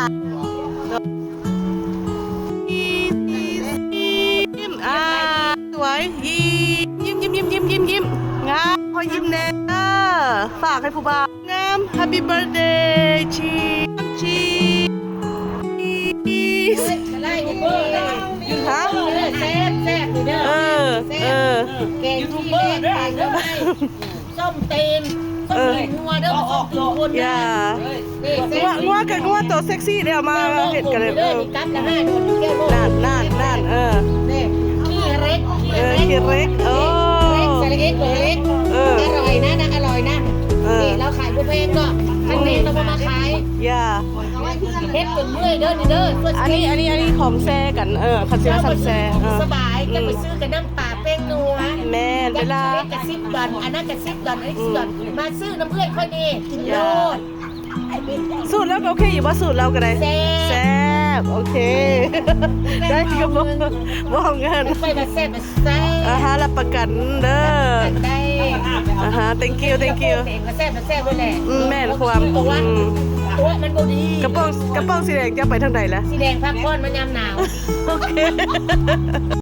ຍິ້ມ ອ່າ ສວຍ ຍິ້ມ ຍິ້ມ ຍິ້ມ ຍິ້ມ ຍິ້ມ ຍິ້ມ ງາມ ຂໍຍິ້ມແດ່ເດີ ຝາກໃຫ້ຜູ້ບ່າວງາມ Happy birthday Cheese Cheese ຮະ ແຊບ ແຊບຢູ່ເດີ ເອີ ເອີ ແກງຂີ້ເຫຼັກ ແກງໜໍ່ໄມ້ ສົ້ມຕີນ ເອີ ສົ້ມຕີນງົວເດີ ບໍ່ໃຊ່ຕີນຄົນ ຢ່າ ເອີ ງົວ ງົວກໍງົວໂຕເຊັກຊີ້ເດ້ ເອົາມາເຮັດກັນເລີຍ ເອີ ນີ້ກັບລະຫ້າດອນຢູ່ແກ້ວໂລດ ນັ້ນ ນັ້ນ ນັ້ນ ເອີ ນີ້ ຂີ້ເຫຼັກ ເອີ ຂີ້ເຫຼັກ ໂອ້ ເຫຼັກ ສະຫຼະເອັກ ໂລເລັກ ເອີ ອະລ່ອຍນະ ນະ ອະລ່ອຍນະ ເອີ ນີ້ລາວຂາຍບໍ່ແພງດອກ ຄັນແພງລາວບໍ່ມາຂາຍ ຢ່າ ເຮັດຈົນເມື່ອຍເດີນີ້ເດີ ອັນນີ້ ອັນນີ້ ອັນນີ້ຂອງແຊກັນ ເອີ ເຂົາຊິວ່າຊັ້ນແຊ ເອີ ສະບາຍ ອືມ ຈະໄປຊື້ກັບນ້ຳປາແປ້ງນົວ ແມ່ນ ເວລາ ອັນນັ້ນກະສິບດອນ ອັນນີ້ກະສິບດອນ ອືມ ມາຊື້ນຳເອື້ອຍຂ້ອຍນີ້ ກິນໂລດ ສູດລາວກໍໂອເຄຢູ່ບໍ່? ສູດລາວກໍໄດ້ ແຊບ ແຊບ ໂອເຄ ໄດ້ກໍບໍ່ ບໍ່ເອົາເງິນ ຂ້ອຍວ່າແຊບ ແຊບ ອາຫາ ຮັບປະກັນເດີ ໄດ້ ອາຫາ thank you thank you ເອງກໍແຊບ ແຊບແຫຼະ ອືມ ແມ່ນຄວາມ ຕົວະ ອືມ ຕົວະມັນບໍ່ດີ ກະປ໋ອງ ກະປ໋ອງສີແດງຈະໄປທາງໃດລະ? ສີແດງພັກຜ່ອນມາຍາມໜາວ ໂອເຄ